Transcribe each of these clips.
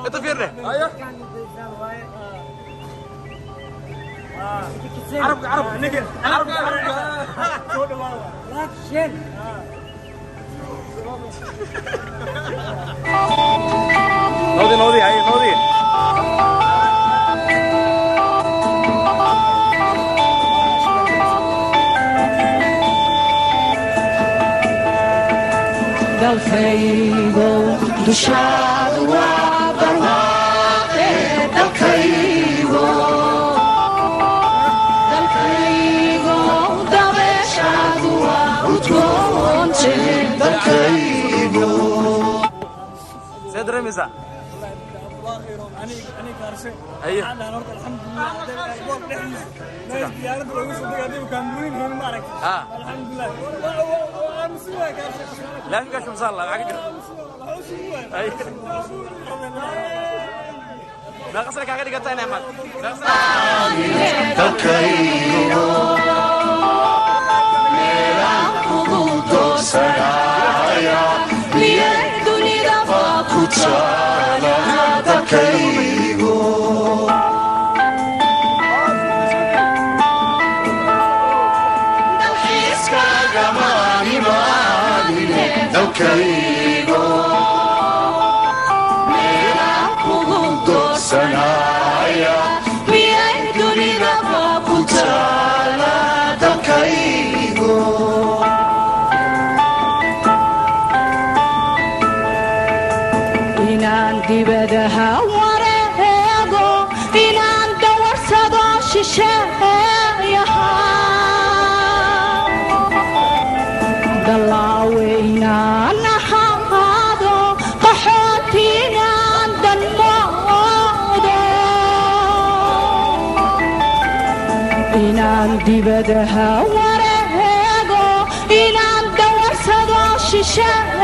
Inta fiirne. Carabka, carabka ninka, carabka, carabka. Soo dhawaada. Like, share. Noodi, noodi, haye, noodi. Dalkaygo dushaadu waa barwaaqe, dalkaygo, dalkaygo dabeeshaadu waa udgoonte, dalkaygo. See dareemaysaa? Ani kaarshe. Aye. Waxaan dhahaa horta alxamdulilah, airport dhexdiisa meesha diyaaradda loogu soo degay adigu kaamirooyin haynin, ma aragtay? Ah. Alxamdulilah, waa aamusin waay kaarshe. Laamigaa shumsaan la maxaa ka jira? Aye. Meeqa sano kaaga dhigantaa inay imaad? Meeqa sano? Dalkaygo meelaan kugu doorsanaya miyay dunidaba ku taala, dalkaygo. Dalxiiskaagamaan imaanine, dalkaygo meelaan kugu doorsanaya miyay dunidaba ku ku taala, dalkaygo. Inaan dibadaha wareego, inaan dawarsado shisheeyaha, dalaawe inaan ahaado, qaxooti inaan danmoodo, inaan dibadaha wareego, inaan dawarsado shisheeyaha.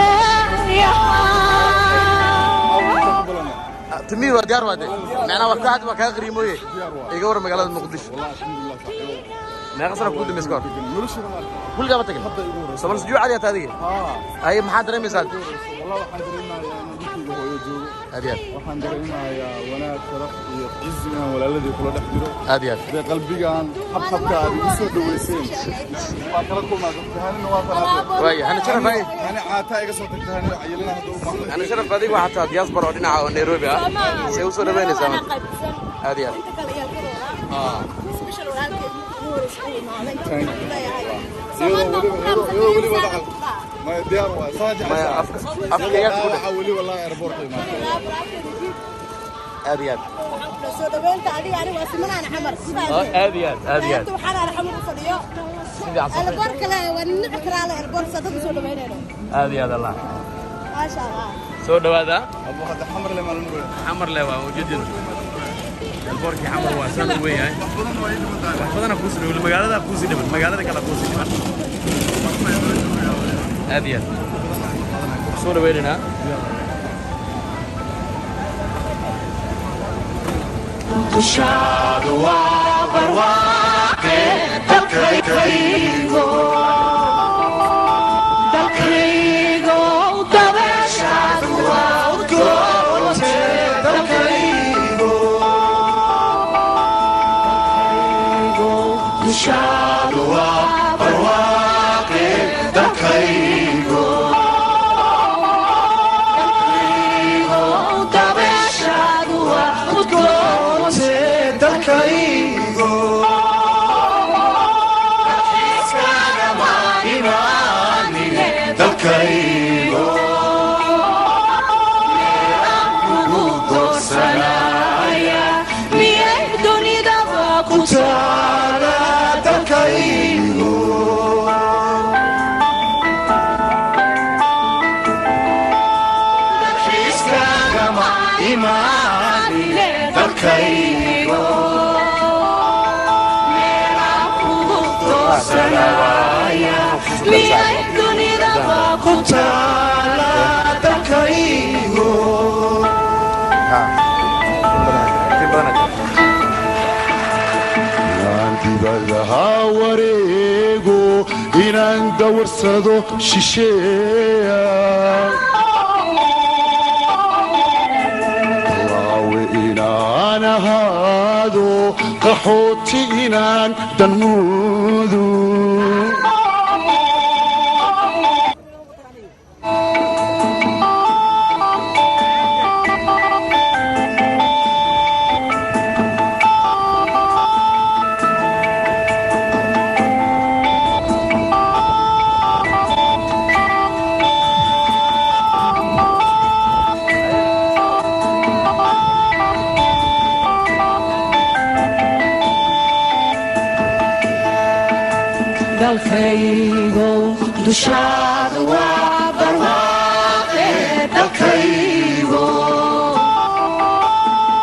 Timihii waa diyaar, waa de macnaa waa ka waa kaga qariimooye. Iga war magaalada Muqdisho. Meeqa sana kuu dambaysa ka hor? Weligaa ma tagin somal sujuu cadi hataa adiga. Haye, maxaa dareemaysaa? Wallah, waxaan dareemayaa inaan dhulkayga hooyo joogo. Aad iyo aad. Waxaan dareemayaa wanaag, sharaf iyo cizi inaan walaaladii kula dhex jiro. Aad iyo aad. Dee qalbigaan habhabka aad igu soo dhaweyseen waa kala kulmaa dadka. Hanina waa tanaade. Waaya, Hani Sharaf, haye. Hani caataa iga soo tagtay, hani cayilina hadda u baxday. Hani Sharaf, adiga waxaa tahay diaspora oo dhinaca oo Nairobi ah. See usoo dhaweynaysaa marka? Aad iyo aad. Iyadoo weliba dhaqan maya diyaar waay saa maya jeceshaa. Afka yaad ku dheh. Dhaawaca weli wallahi airportka imaatay. Aad iyo aad. Soo dhaweynta adiga, aniga waa simanaan xamar. Aad iyo aad, aad iyo aad. Waxaan ara xamar u fadhiyo. Si fiican soo. Airport kale waa nici karaa la airport sa dadku soo dhaweynayno. Aad iyo aad, Allah. Maasha Allah. Soo dhawaada. Abu hadda xamar le maalin weyn. Xamar le waa ujeedin. Airportkii xamar waa saan u weyn yahay. Wax badan waa ii dhiman tahay. Wax badana kuusii dhiman, magaalada kuusii dhiman, magaalada kale kuusii dhiman. Aad iyo aad soo dhaweynaynaa. Dushaadu waa barwaaqe, dalkaygo, Dalkaygo dabeeshaadu waa udgoonte, dalkaygo. Dushaadu waa barwaaqe, dalkaygo. Dabeeshaadu waa udgoonte, dalkaygo. Dalxiiskaagamaan imaanine, dalkaygo ugu doorsanaya miyay dunidaba ku taala, dalkaygo. Dalxiiskaagama imaanine, dalkaygo doorsanaya miyay dunidaba ku taala, dalkaygo. Tin badan. Inaan dibadaha wareego, inaan dawarsado shisheeya. Qaxooti inaan danmuudu. Dalkaygo dushaadu waa barwaaqe, dalkaygo,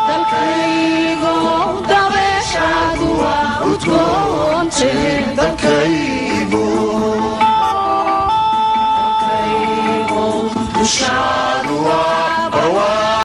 dalkaygo dabeeshaadu waa udgoonte, dalkaygo, dalkaygo dushaadu.